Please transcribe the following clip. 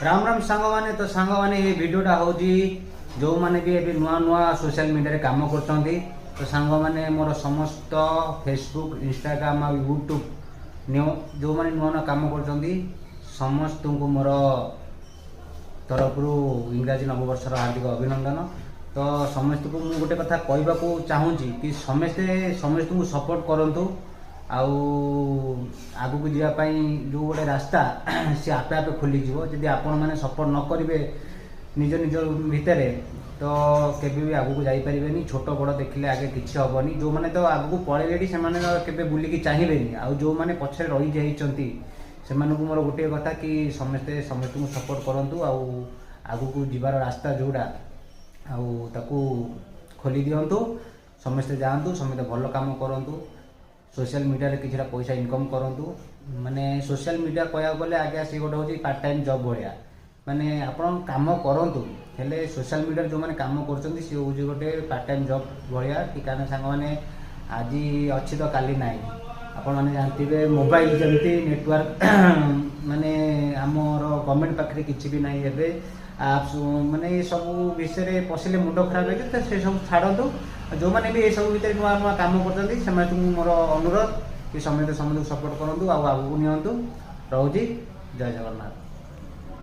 ରାମ ରାମ ସାଙ୍ଗମାନେ। ତ ସାଙ୍ଗମାନେ, ଏ ଭିଡ଼ିଓଟା ହେଉଛି ଯେଉଁମାନେ ବି ଏବେ ନୂଆ ନୂଆ ସୋସିଆଲ ମିଡ଼ିଆରେ କାମ କରୁଛନ୍ତି। ତ ସାଙ୍ଗମାନେ, ମୋର ସମସ୍ତ ଫେସବୁକ୍, ଇନଷ୍ଟାଗ୍ରାମ ଆଉ ୟୁଟ୍ୟୁବ୍ ଯେଉଁମାନେ ନୂଆ ନୂଆ କାମ କରୁଛନ୍ତି, ସମସ୍ତଙ୍କୁ ମୋର ତରଫରୁ ଇଂରାଜୀ ନବବର୍ଷର ହାର୍ଦ୍ଦିକ ଅଭିନନ୍ଦନ। ତ ସମସ୍ତଙ୍କୁ ମୁଁ ଗୋଟେ କଥା କହିବାକୁ ଚାହୁଁଛି କି ସମସ୍ତେ ସମସ୍ତଙ୍କୁ ସପୋର୍ଟ କରନ୍ତୁ ଆଉ ଆଗକୁ ଯିବା ପାଇଁ ଯେଉଁ ଗୋଟେ ରାସ୍ତା, ସେ ଆପେ ଆପେ ଖୋଲିଯିବ। ଯଦି ଆପଣମାନେ ସପୋର୍ଟ ନ କରିବେ ନିଜ ନିଜ ଭିତରେ, ତ କେବେ ବି ଆଗକୁ ଯାଇପାରିବେନି। ଛୋଟ ବଡ଼ ଦେଖିଲେ ଆଗେ କିଛି ହେବନି। ଯେଉଁମାନେ ତ ଆଗକୁ ପଳେଇଲେଣି, ସେମାନେ ତ କେବେ ବୁଲିକି ଚାହିଁବେନି। ଆଉ ଯେଉଁମାନେ ପଛରେ ରହିଯାଇଛନ୍ତି, ସେମାନଙ୍କୁ ମୋର ଗୋଟିଏ କଥା କି ସମସ୍ତେ ସମସ୍ତଙ୍କୁ ସପୋର୍ଟ କରନ୍ତୁ ଆଉ ଆଗକୁ ଯିବାର ରାସ୍ତା ଯେଉଁଟା ଆଉ ତାକୁ ଖୋଲି ଦିଅନ୍ତୁ। ସମସ୍ତେ ଯାଆନ୍ତୁ, ସମସ୍ତେ ଭଲ କାମ କରନ୍ତୁ, ସୋସିଆଲ ମିଡ଼ିଆରେ କିଛିଟା ପଇସା ଇନକମ୍ କରନ୍ତୁ। ମାନେ ସୋସିଆଲ ମିଡ଼ିଆ କହିବାକୁ ଗଲେ ଆଜ୍ଞା, ସେ ଗୋଟେ ହେଉଛି ପାର୍ଟ ଟାଇମ୍ ଜବ୍ ଭଳିଆ। ମାନେ ଆପଣ କାମ କରନ୍ତୁ, ହେଲେ ସୋସିଆଲ ମିଡ଼ିଆରେ ଯେଉଁମାନେ କାମ କରୁଛନ୍ତି, ସେ ହେଉଛି ଗୋଟେ ପାର୍ଟ ଟାଇମ୍ ଜବ୍ ଭଳିଆ କି। କାରଣ ସାଙ୍ଗମାନେ, ଆଜି ଅଛି ତ କାଲି ନାହିଁ। ଆପଣମାନେ ଜାଣିଥିବେ, ମୋବାଇଲ ଯେମିତି ନେଟୱାର୍କ, ମାନେ ଆମର ଗଭର୍ଣ୍ଣମେଣ୍ଟ ପାଖରେ କିଛି ବି ନାହିଁ ଏବେ ଆପ୍ସ। ମାନେ ଏସବୁ ବିଷୟରେ ପଶିଲେ ମୁଣ୍ଡ ଖରାପ ହେଇଯିବ। ତ ସେସବୁ ଛାଡ଼ନ୍ତୁ। ଆଉ ଯେଉଁମାନେ ବି ଏସବୁ ଭିତରେ ନୂଆ ନୂଆ କାମ କରୁଛନ୍ତି, ସେମାନଙ୍କୁ ମୋର ଅନୁରୋଧ କି ସମସ୍ତେ ସମସ୍ତଙ୍କୁ ସପୋର୍ଟ କରନ୍ତୁ ଆଉ ଆଗକୁ ନିଅନ୍ତୁ। ରହୁଛି, ଜୟ ଜଗନ୍ନାଥ।